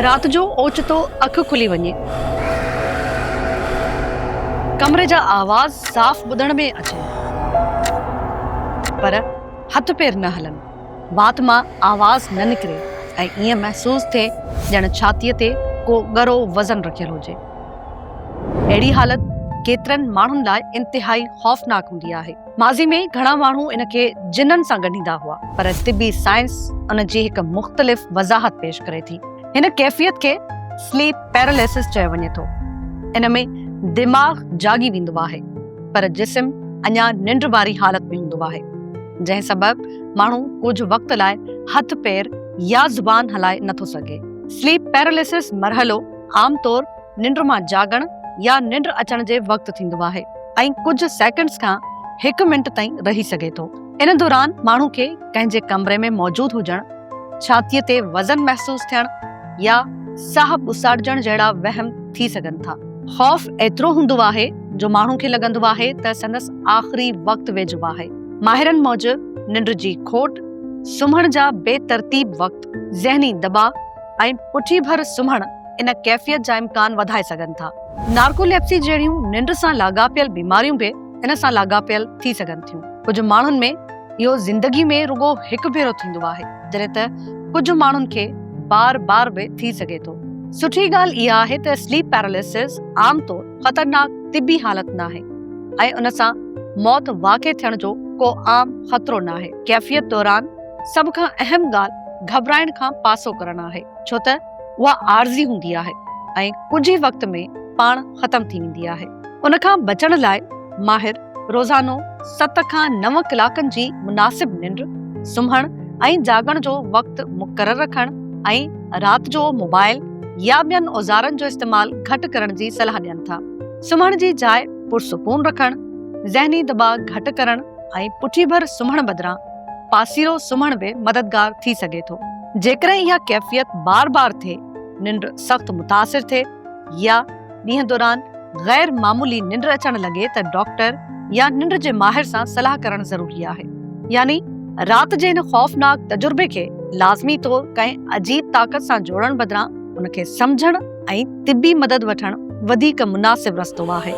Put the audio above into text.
رات جو اوچتو اک کلي وڃي. ڪمري جا آواز صاف ٻڌڻ ۾ اچن پر هٿ پير نه هلن. وات مان آواز نه نڪري ۽ ائين محسوس ٿئي ڄڻ ڇاتيء تي ڪو ڳرو وزن رکيل هجي. اهڙي حالت ڪيترن ماڻهن لاء انتهائي خوفناڪ هوندي آهي. ماضي ۾ گهڻا ماڻهو ان کي جنن سان ڳنڍيندا هئا، پر طبي سائنس ان جي هڪ مختلف وضاحت پيش ڪري ٿي. هن ڪيفيت کي سليپ پيراليسس چيو وڃي ٿو. ان ۾ دماغ جاڳي ويندو آهي، پر جسم اڃا ننڊ واري حالت ۾ هوندو آهي، جنهن سبب ماڻهو ڪجهه وقت لاء هٿ پير يا زبان هلائي نٿو سگهي. سليپ پيراليسس مرحلو عام طور ننڊ مان جاڳڻ يا ننڊ اچڻ جي وقت ٿيندو آهي ۽ ڪجهه سيڪنڊز کان هڪ منٽ تائين رهي سگهي ٿو. ان دوران ماڻهو کي ڪنهن جي ڪمري ۾ موجود هجڻ، ڇاتيء تي وزن محسوس ٿيڻ يا ساهه ٻوساٽجڻ جهڙا وهم ٿي سگهن ٿا. خوف ايترو هوندو آهي جو ماڻهو کي لڳندو آهي ته سندس آخري وقت ويجهو آهي. ماهرن موجب ننڊ جي کوٽ، سمهڻ جا بي ترتيب وقت، ذهني دٻاء ۽ پٺي ڀر سمهڻ ان ڪيفيت جا امڪان وڌائي سگهن ٿا. نارڪوليپسي جهڙيون ننڊ سان لاڳاپيل بيماريون به ان سان لاڳاپيل ٿي سگهن ٿيون. ڪجهه ماڻهن ۾ اهو زندگي ۾ رڳو هڪ ڀيرو ٿيندو آهي، جڏهن ته ڪجهه ماڻهن کي بار بار به ٿي سگهي ٿو. سٺي ڳالهه اها آهي ته سليپ پيراليسز عام طور خطرناڪ طبي حالت ناهي ۽ ان سان موت واقع ٿيڻ جو ڪو عام خطرو ناهي. ڪيفيت دوران سڀ کان اهم ڳالهه گهٻرائڻ کان پاسو ڪرڻ آهي، ڇو ته اها عارضي هوندي آهي ۽ ڪجهه ئي وقت ۾ پاڻ ختم ٿي ويندي آهي. ان کان بچڻ لاء ماهر روزانو ست کان نو ڪلاڪن جي مناسب ننڊ، سمهڻ ۽ جاڳڻ جو وقت مقرر رکڻ ۽ رات جو موبائل يا ٻين اوزارن جو استعمال گهٽ ڪرڻ جي صلاح ڏين ٿا. سمهڻ جي جاء پرسڪون رکڻ، ذهني دٻاء گهٽ ڪرڻ ۽ پٺي ڀر سمهڻ بدران پاسيرو سمهڻ به مددگار ٿي سگهي ٿو. جيڪڏهن اها ڪيفيت بار بار ٿئي، ننڊ سخت متاثر ٿئي يا ڏينهن دوران غير معمولي ننڊ اچڻ لڳي ته ڊاڪٽر يا ننڊ جي ماهر سان صلاح ڪرڻ ضروري آهي. يعني رات جي ان خوفناڪ تجربي کي لازمي طور ڪنهن عجيب طاقت سان جوڙڻ بدران ان کي سمجهڻ ۽ طبي مدد وٺڻ وڌيڪ مناسب رستو آهي.